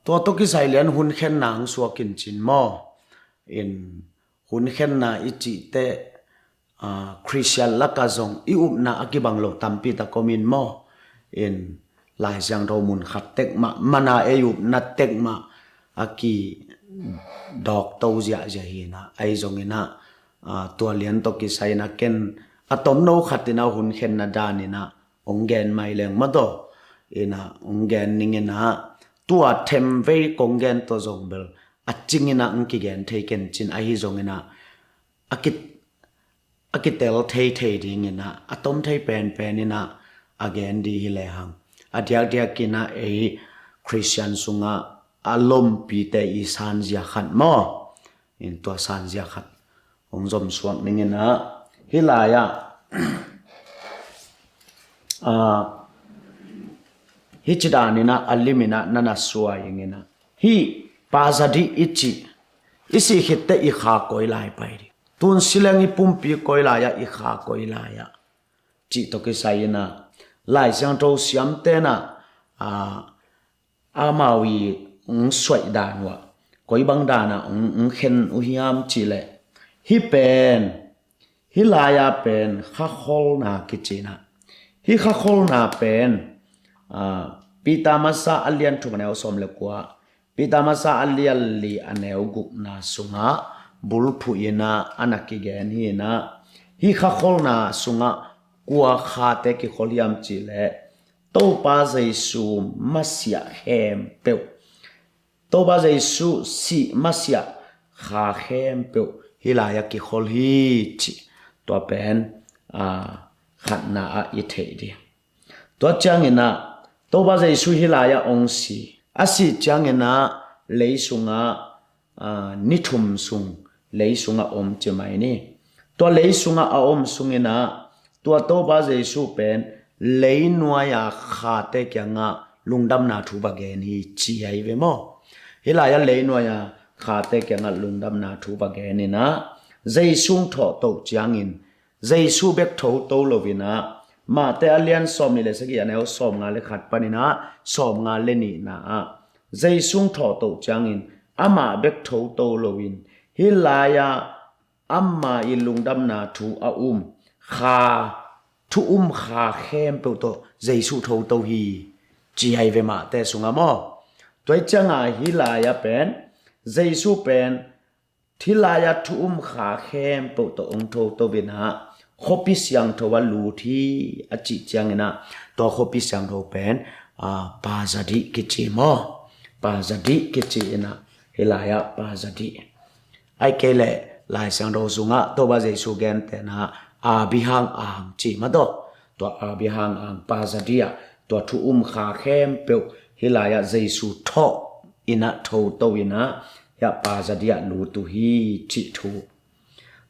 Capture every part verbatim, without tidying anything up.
Tua tawh kisai lian hun khenna hong suak in cin maw? In hun khenna i cihte, ah, Khristian lakah zong i upna a kibang lo tampi tak om in maw? In Lai Siangtho mun khat tek mah, mana ei upna tek mah a kidawk to ziahziah hi inah, ahi zong inah, ah, tua lian tawh kisai inah ken a tomno khat inah hun khenna dan inah hong gen mai leng mataw. Inah hong gen ning inah, tua themvei kong gen tawh zong bel a cing inah hong kigen thei ken cin, ahi zong inah a ki, a kitel theithei ding inah, a tom thei penpen inah a gen dih hi lehang, a diakdiak inah ei Khristian sungah a lompite i sanzia khat maw? In tua sanzia khat hong zom suak ning inah, hih lai-ah, ah, hih ci dan inah a lim inah na na suai ing inah, hih pazadih i cih, i sih khitte i kha koi lai pai dih, tun sileng i pumpi koi lai-ah, i kha koi lai-ah cih tawh kisai inah Lai Siangtho siamte inah, ah, amau i hong suaih dan uh ah koi bang dan ah hong, hong khen uh hiam cih leh, hih pen, hih lai-a pen khakholna kici inah, hih khakholna pen, ah, Peter masa a lian thum a neu sawm le kua, Peter masa a lian li a neu gukna sungah bulphuh inah a na kigen hi inah, hih khakholna sungah kua khate kikhol hiam cih leh, Topa Jesu masiah khempeuh, Topa Jesu sih masiah kha khempeuh hih lai-ah kikhol hi cih, tua pen, ah, khatna ah i theih ding. Tua ciang inah Topa Jesu hih lai-ah hong si, a sih ciang inah lei sungah, ah, ni thum sung lei sungah om ci mai ni. Tua lei sungah a om sung inah tua Topa Jesu pen leinuai-a khate kiangah lungdamna thu va gen hi ci ahi ve maw? Hih lai-ah leinuai-a khate kiangah lungdamna thu va gen inah, Jesu hong thawh toh ciangin Jesu bek tho to lo inah, Mate a lian sawm nih le sagih a neu sawm nga le khat pan inah sawm nga le nihna ah, Jesu hong thawh toh ciangin amah bek tho to loin, hih lai-ah ama i lungdamna thu a um kha, thu um kha khempeuh tawh Jesu tho to hi ci ahi ve Mate sungah maw? Tua hi ciangah hih lai-ah pen Jesu pen hih lai-ah thu um kha khempeuh tawh hong tho to inah khuapi siangtho ah lut hi a cih ciang inah, tua khuapi siangtho pen, ah, pazadih kici maw? Pazadih kici inah, hih lai-ah pazadih. Ahih kei leh Lai Siangtho sungah Topa Jesu gentehna Abihang ang ci mataw. Tua Abihang ang pazadih ah tua thu um kha khempeuh hih lai-ah Jesu thawh inah tho to inah, hiah pazadih ah lut uh hi cih thu.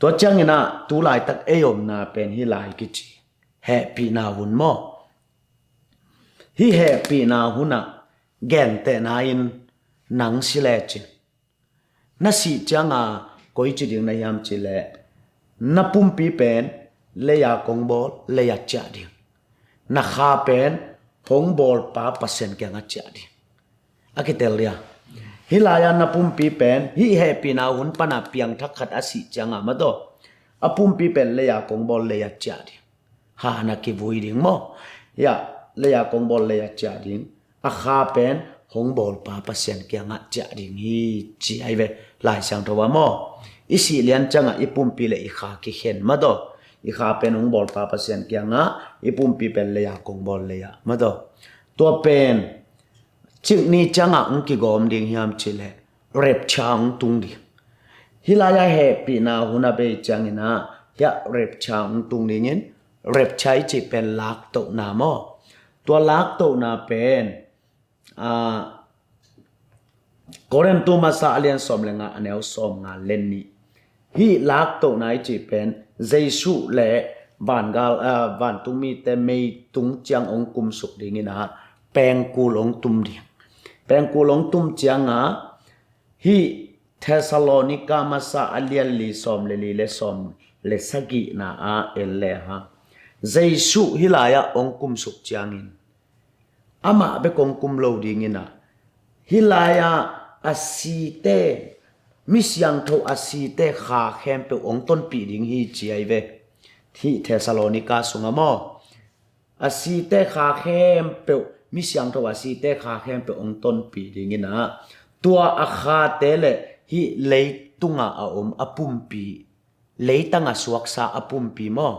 Tua ciang inah tu laitak ei omna pen hih lai kici hehpihna hun maw? Hih hehpihna hun ah gentehna in nang si lecin, na sih ciangah koi ci ding na hiam cih leh, na pumpi pen lei-a kong bawl, lei-ah ciah ding. Na kha pen hong bawlpa Pasian kiangah ciah ding. A kitel dia. Hih lai-ah na pumpi pen hih hehpihna hun panah piangthak khat a sih ciangah mataw, a pumpi pen lei-a kong bawl, lei-ah ciah ding. Ha na kivui ding maw? Hiah lei-a kong bawl, lei-ah ciah ding. A kha pen hong bawlpa Pasian kiangah ciah ding hi ci ahi ve Lai Siangtho ah maw? I sih lian ciangah i pumpi le i kha kikhen mataw. I kha pen hong bawlpa Pasian kiangah, i pumpi pen lei-a kong bawl, lei-ah mataw. Tua pen cik ni ciangah hong kigawm ding hiam cih leh rapture hong tung ding. Hih lai-ah hehpihna hun a bei ciang inah hiah rapture hong tung dingin, rapture i cih pen laktohna maw? Tua laktohna pen, ah, Korintu masa a lian sawm le nga a neu sawm nga le nih. Hih laktohna i cih pen Jesu le vangal, ah, vantungmite meitung ciang hong kumsuk ding inah pengkul hong tum ding. Pengkul hong tum ciangah hih Thessalonika masa a lian li sawm le li le sawm le sagihna ah en lehang, Jesu hih lai-ah hong kumsuk ciangin amah bek hong kum lo ding inah, Hih lai-ah a site, mi siangtho a site kha khempeuh hong tonpih ding hi ci ahi ve. Hih Thessalonika sungah maw, a site kha khempeuh, mi siangtho a site kha khempeuh hong tonpih dingin ah, tua a khate le hih leitungah a om a pumpi, leitang a suaksa a pumpi maw,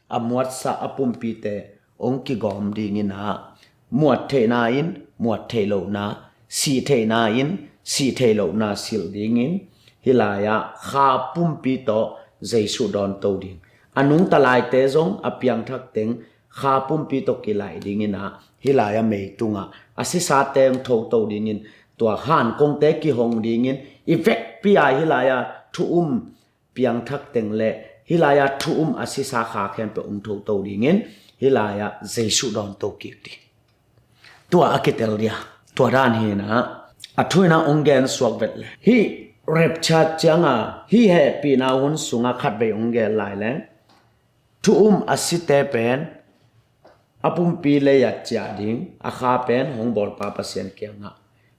a muatsa a pumpite hong kigawm dingin ah, muat theihna in muat theih lohna, sih theihna in sih theih lohna silh dingin, hih lai-ah kha pumpi tawh Jesuh dawnto ding. A nungta laite zong a piangthak teng kha pumpi tawh kilaih dingin ah, hih lai-ah meitungah a sisate hong thoto dingin, tua hankongte kihong dingin, i vekpi-a hih lai-ah thu um piangthak teng le hih lai-ah thu um a sisa kha khempeuh hong thoto dingin, hih lai-ah Jesuh dawnto kik ding. Tua a kitel dia, tua dan hi-in ah, a thu-in ah hong gen suak vet le, hih rapture ciangah, hih hehpihna hun sungah khatvei hong gen lai leng, thu um a site pen a pumpi lei-ah ciah ding, a kha pen hong bawlpa Pasian kiangah.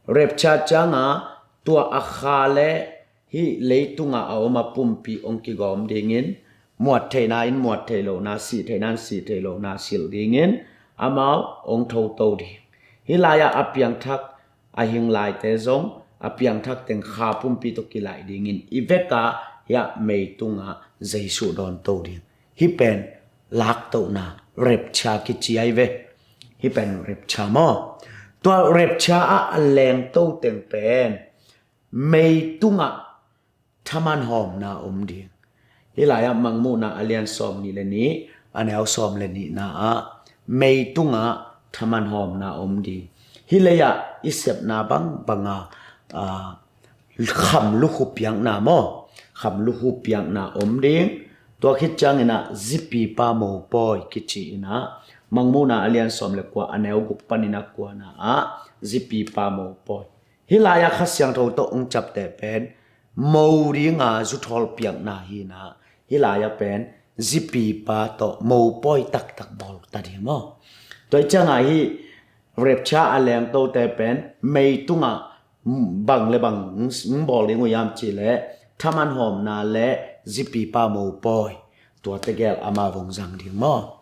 Rapture ciangah tua a kha le hih leitungah a om a pumpi hong kigawm dingin, muat theihna in muat theih lohna, sih theihna in sih theih lohna silh dingin, amau hong thoto ding. Hih lai-ah a piangthak a hing laite zong a piangthak teng kha pumpi tawh kilaih dingin, i vekah hih meitungah Jesuh dawnto ding. Hih pen laktohna, rapture kici ahi ve. Hih pen rapture maw. Tua rapture ah a lengto teng pen meitungah thamanhawmna om ding. Hih lai-ah Mangmuhna a lian sawm nih le nih, a neu sawm le nihna ah, meitungah thamanhawmna om ding. Hih lei-ah i sepna bangbanga, ah, kham lukhu piakna maw, kham lukhu piakna om ding. Tua khit ciangin ah zipipa mopawi kici-in ah, Mangmuhna a lian sawm le kua, a neu guk panin a kuana ah, zipipa mopawi. Hih lai-ah Kha Siangtho tawh hong ciapteh pen mo dinga zuthawl piakna hi-in ah, hih lai-ah pen zipipa tawh mopawi taktak bawl ta ding maw. Tua hi ciangah hih rapture a lengtote pen meitungah bang le bang hong bawl ding uh hiam cih leh, thamanhawmna le zipipa mopawi, tua tegel amau hong zang ding maw.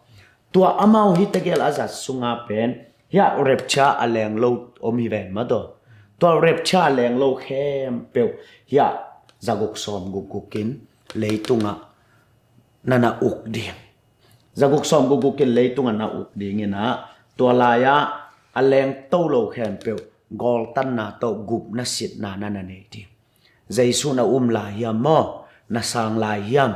Tua amau hih tegel a zat sunga pen hih rapture a lenglo om hi ven maw taw. Tua rapture a lenglo khempeuh hih zaguk sawm gukguk in leitungah na na uk ding. Zaguk sawm gukguk in leitungah na uk dingin ah, tua lai-ah a lengto lo khempeuh gawltanna tawh gupna sitna na na nei ding. Jesuh na um lai hiam maw, na sang lai hiam,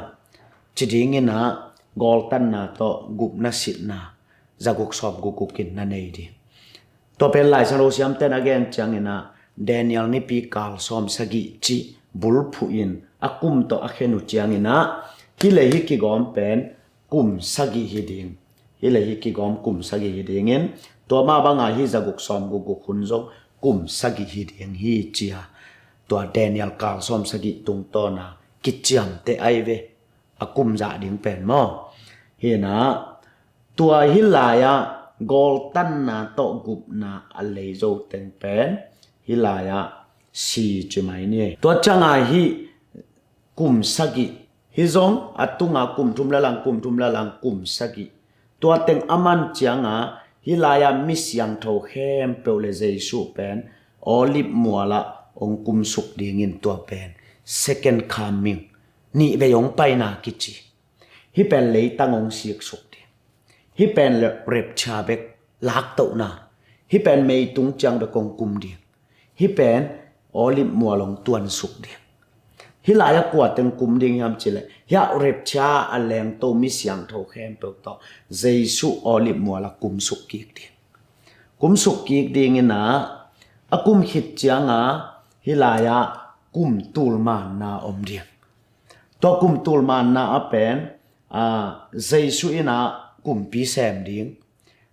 ci dingin ah, gawltanna tawh gupna sitna zaguk sawm gukguk in na nei ding. Tua pen Lai Siangtho siamte'n a gen ciangin ah, Daniel nipi kal sawm sagih cih bulphuh in a kum tawh a khen uh ciangin ah, hih le hih kigawm pen kum sagih hi ding. Hih le hih kigawm kum sagih hi dingin, tua mah banga hih zaguk sawm gukguk hun zong kum sagih hi ding hi ci-a, tua Daniel kal sawm sagih tungtawna kiciamteh ahi ve. A kum zah ding pen maw. Hi-in ah, tua hih lai-ah gawltanna tawh gupna a lei zo teng pen hih lai-ah si ci mai ni. Tua ciangah hih kum sagih, hih zong a tunga kum thum le lang, kum thum le lang, kum sagih. Tua teng a man ciangah hih lai-ah mi siangtho khempeuh le Jesuh pen Olive mualah hong kumsuk dingin, tua pen second coming, nihvei hong paina kici. Hih pen leitang hong siksuk ding. Hih pen le rapture bek, laktohna. Hih pen meitung ciang bek hong kum ding. Hih pen Olive mual hong tuansuk ding. Hih lai-ah kua teng kum ding hiam cih leh, hih rapture a lengto mi siangtho khempeuh tawh Jesuh Olive mualah kumsuk kik ding. Kumsuk kik dingin ah, a kum khit ciangah hih lai-ah kum tul manna om ding. Tua kum tul manna ah pen, ah, Jesuh in ah kumpi sem ding.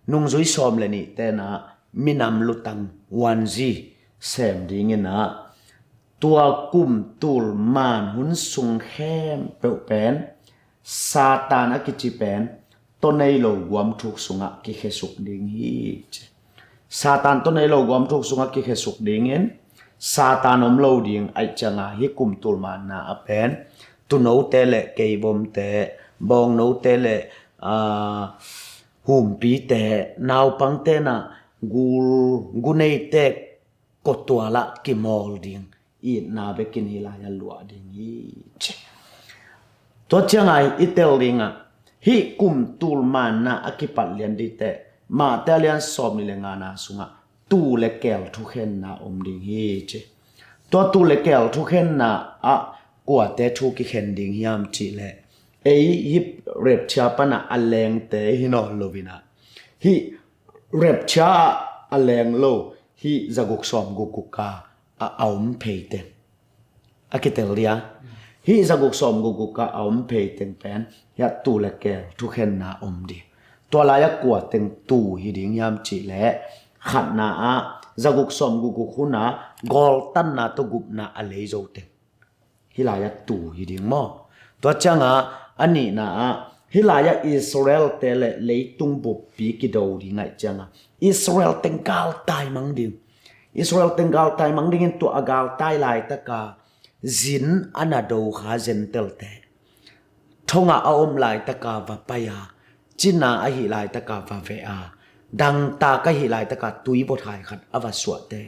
Nungzui sawm le nihte in ah minam lutang wanzi sem dingin ah, tua kum tul man hun sung khempeuh pen Satan a kici pen tawh nei lo guam thuk sungah kikhesuk ding hi ci. Satan tawh nei lo gawm thuk sungah kikhesuk dingin, Satan om lo ding ahih cianga hih kum tul manna ah pen tuunote le keibomte, bawngnote le, aa, humpite, naupangte na gul, guneite kotualah kimawl ding itna bekin hih lai-ah luah ding hi ci. Tua cianga i tel dingah hih kum tul manna a kipat lian dite, Mate a lian sawm nih le ngana sungah tuu le keel thukhenna om ding hi ci. Tua tuu le keel thukhenna ah kuate thu kikhen ding hiam cihleh, ei hih rapture panah a lengte hi nawn loinah, hih rapture ah a leng lo, hih zaguk sawm guk guk a, a, a om phei teng. A kitel dia. Hih zaguk sawm guk guk a, a om phei teng pen, hiah tuu le keel thukhenna om ding. Tua lai-ah kua teng tuu hi ding hiam cihleh, khatna ah zaguk sawm guk guk hun a gawltanna tawh gupna a lei zo teng. Hih lai-ah tuu hi ding maw? Tua cianga a nihna ah hih lai-ah Israel-te le leitung buppi kido ding ahih cianga Israel teng galtai mang ding. Israel teng galtai mang dingin tua a galtai laitaka zin a na do kha Gentile-te, thongah a om laitaka va pai a, cina ahih laitaka va veh a, dangtak ahih laitaka tui bawthai khat a va suahte,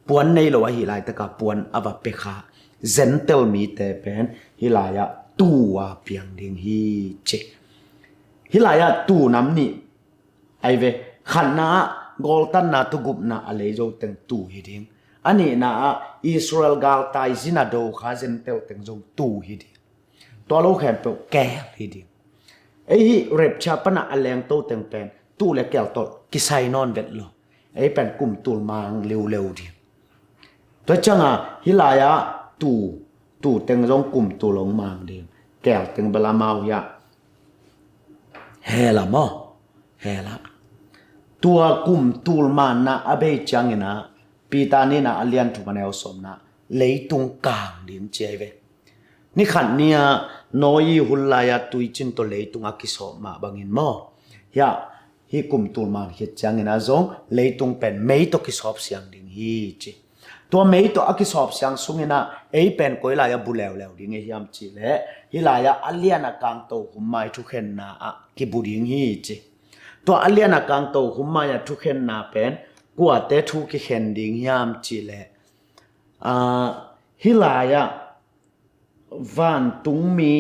puan nei lo ahih laitaka puan a va pia kha Gentile mite pen hih lai-ah tuu a piang ding hi ci. Hih lai-ah tuu nam nih ahi ve. Khatna ah gawltanna tawh gupna a lei zo teng tuu hi ding. A nihna ah Israel galtai zin a do kha Gentile teng zong tuu hi ding. Tua lo khempeuh keel hi ding. Ei hih rapture panah a lengto teng pen tuu le keel tawh kisai nawn vet lo. Ei pen kum tul mang leuleu ding. Tua cianga hih lai-ah tuu, tuu teng zong kum tul hong mang ding. Keel teng bel amau hiah hell ah maw? Hell ah. Tua kum tul manna a bei cianginah Peter nihna a lian thum a neu sawmna leitung kang ding ci ahi ve. Ni khat ni-a Noah hun lai-a tuicin tawh leitung a kisawp mah bangin maw? Hiah hih kum tul man khit ciangin a zong leitung pen mei tawh kisawp siang ding hi ci. Tua mei tawh a kisawp siang sungin ah ei pen koi lai-a bu leuleu ding i hiam cihleh, hih lai-a a lian a kangto hum mai thukhenna ah kibu ding hi ci. Tua a lian a kangto hum mai a thukhenna pen kuate thu kikhen ding hiam cihleh, aa, hih lai-ah vantungmi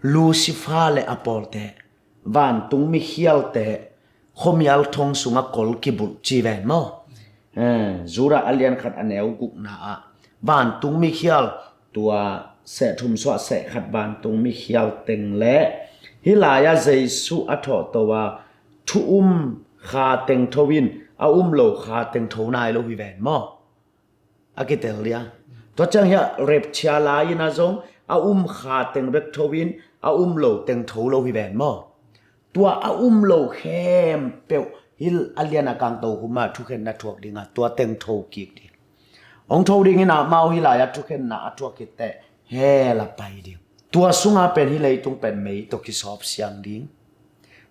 Lucifer le a pawlte, vantungmi khialte, khuamial thong sungah kol kibulh ci ven maw? Eh, Judah a lian khat a neu gukna ah vantungmi khial, tua seh thum suah seh khat vantungmi khial teng le hih lai-ah Jesu a thawhto a thu um kha teng tho in, a um lo kha teng tho nai lo hi ven maw? A kitel dia. Tua ciang hiah rapture lai-in a zong a um kha teng bek tho in, a um lo teng tho lo hi ven maw? Tua a um lo khempeuh hih a lian a kangto hum a thukhenna thuak dingah tua teng tho kik ding. Hong tho dingin amau hih lai-ah thukhenna a thuak khit teh hell ah pai ding. Tua sungah pen hih leitung pen mei tawh kisawp siang ding.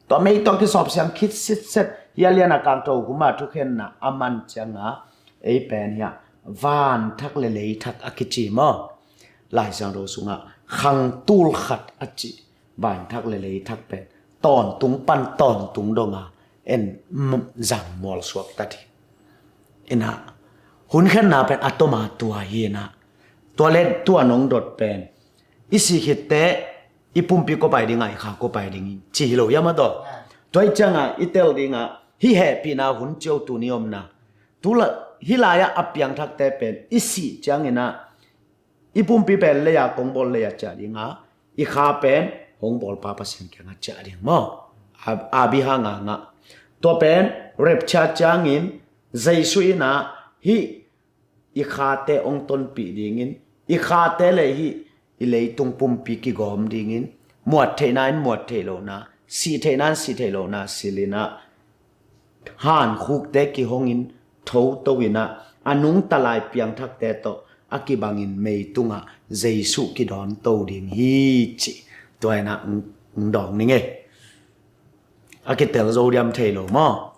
Tua mei tawh kisawp siang khit sitset hih a lian a kangto hum a thukhenna a man ciangah ei pen hiah vanthak le leithak a kici maw? Lai Siangtho sungah khang tul khat a cih vanthak le leithak pen tawntung pan tawntung donga en m-, zang mual suak ta ding. Inah hun khenna pen a tawma tua hi inah, tua le tua nong dot pen i sih khit teh i pumpi kua pai dingah i kha kua pai ding ci hi lo hiam a tawh. Tua hi ciangah i tel dingah hih hehpihna hun ciau tuni omna, tu la, hih lai-ah a piangthakte pen i sih cianginah i pumpi pen lei-a kong bawl lei-a ciah dinga, i kha pen hong bawlpa Pasian kiangah ciah ding maw? A, a biha ngangah. Tua pen rapture ciangin Jesu inah hih i khate hong tonpih dingin, i khate le hih i leitung pumpi kigawm dingin, muat theihna in muat theih lohna, sih theihna in sih theih lohna silhinah hankhukte kihongin, thoto inah a nungta lai piangthakte tawh a kibangin meitungah Jesu kidawnto ding hi ci. Tua inah ng, ng dawng ning ei. A kitel zo diam thei lo maw?